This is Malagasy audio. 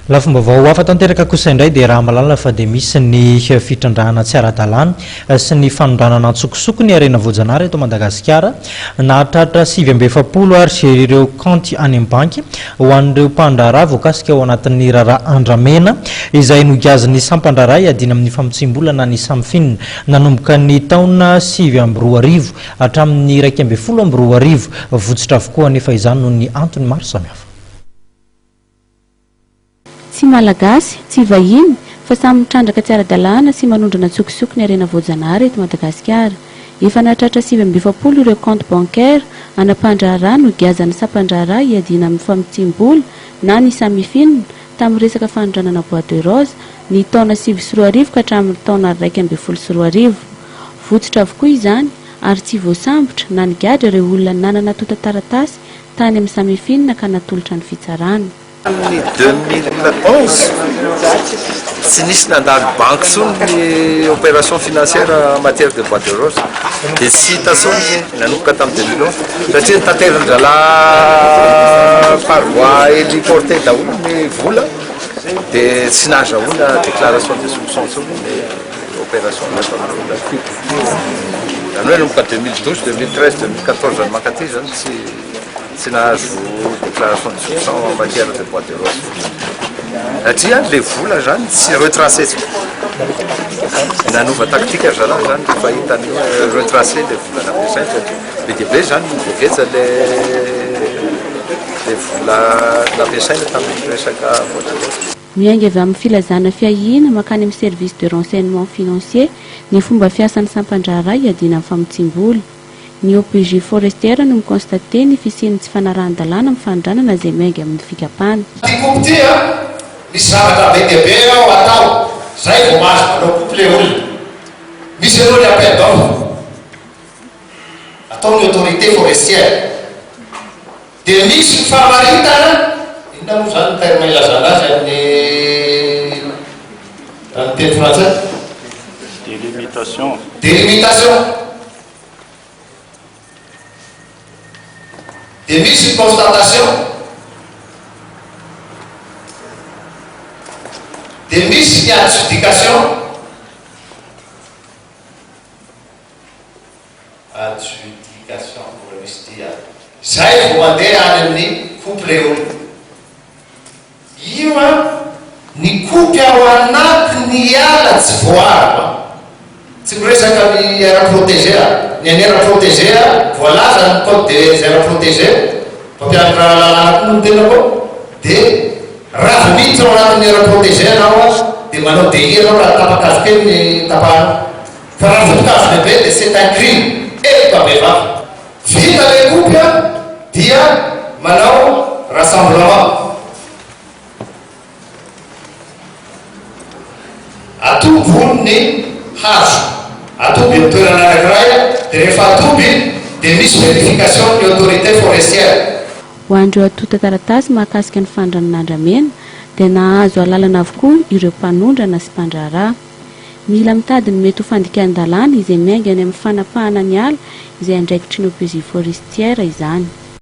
Lafim-baovao hafa tanteraka kosa indray dia raha mahalala fa dia misy ny fitrandrahana tsy ara-dalàna sy ny fanondranana antsokosoko ny harena voajanahary eto Madagasikara. Nahatratra 49 ary ireo kaonty any amin'ny banky ho an'ireo mpandraharaha voakasika ao anatin'ny raharaha andramena izay nogiazin'ny sampan-draharaha hiadiana amin'ny famotsiam-bola na ny Samfin nanomboka ny taona 2009 hatramin'ny 2011. Votsotra avokoa anefa izany noho ny antony maro samihafa. Tsy Malagasy, tsy vahiny, fa samy mitrandraka tsy ara-dalàna sy manondrana an-tsokosoko ny harena voajanahary eto Madagasikara. Efa nahatratra 49 ireo compte bancaire ana mpandraharaha nogiazan'ny sampan-draharaha hiadiana amin'ny famotsiam-bola na ny Samifin tamin'ny resaka fanondranana bois de rose ny taona 2009 ka hatramin'ny taona 2011. Votsotra avokoa izany ary tsy voasambotra na nigadra ireo olona nanana antontan-taratasy tany amin'ny Samifin ka natolotra ny fitsarana. Tamin'ny 2011, tsy nisy nandalo banky intsony ny opération financière en matière de bois de rose. Dia tsy hita intsony nanomboka tamin'ny 2011 satria nitaterin-drahalahy par voie héliportée daholo ny vola dia tsy nahazahoana déclaration de soupçon intsony ny opération nataon'olona. Izany hoe nanomboka 2012, 2013, 2014 ny mankaty izany tsy Tsy nahazo déclaration de soupçon en matière de bois de rose satria le vola zany tsy retracé tsony. Nanova tactique ry zalahy zany rehefa hitany hoe retracé le vola nampiasainy satria be dia be zany ny voageja le le vola nampiasaina tamin'ny resaka bois de rose. Miainga avy amin'ny filazana fiahiana mankany amin'ny service de renseignement financier ny fomba fiasan'ny sampan-draharaha hiadiana amin'ny famotsiam-bola. Ny OPJ forestière no mi-constater ny fisian'ny tsy fanarahan-dalàna amin'ny fanondranana izay miainga amin'ny fikapana. Ty coupe ty an, misy zavatra be dia be ao atao zay vao mahazo manao coupe le olona. Misy aloha ny appel d'offre ataon'ny autorité forestière. Dia misy ny famaritana, inona moa izany ny terme ilazana azy amin'ny amin'ny teny frantsay? Délimitation. Délimitation. Dia misy ny constatation, dia misy ny adjudication, adjudication mbola misy dia, zay vao mandeha any amin'ny couple olona. Io an, ny kopy ao anatin'ny ala tsy voaaro an. Tsy miresaka ny aire protégée aho. Ny an'ny aire protégée voalaza ny code des aires protégées, mpampianatra lalàna koa moa ny tenako, dia raha vao miditra ao anatin'ny aire protégée ianao an, dia manao délit ianao raha tapa-kazo kely ny tapahanao. Fa raha foto-kazo lehibe dia c'est un crime, heloka bevava. Vita le coupe dia manao rassemblement. Atoby hono ny hazo. Atoby amin'ny toerana anankiray dia rehefa atoby dia misy verification ny autorité forestière. Ho an'ireo antontan-taratasy mahakasika ny fanondranana andramena dia nahazo alalana avokoa ireo mpanondrana sy mpandraharaha. Mila mitady ny mety ho fandikan-dalàna izay miainga any amin'ny fanapahana ny ala izay andraikitry ny OPJ forestière izany.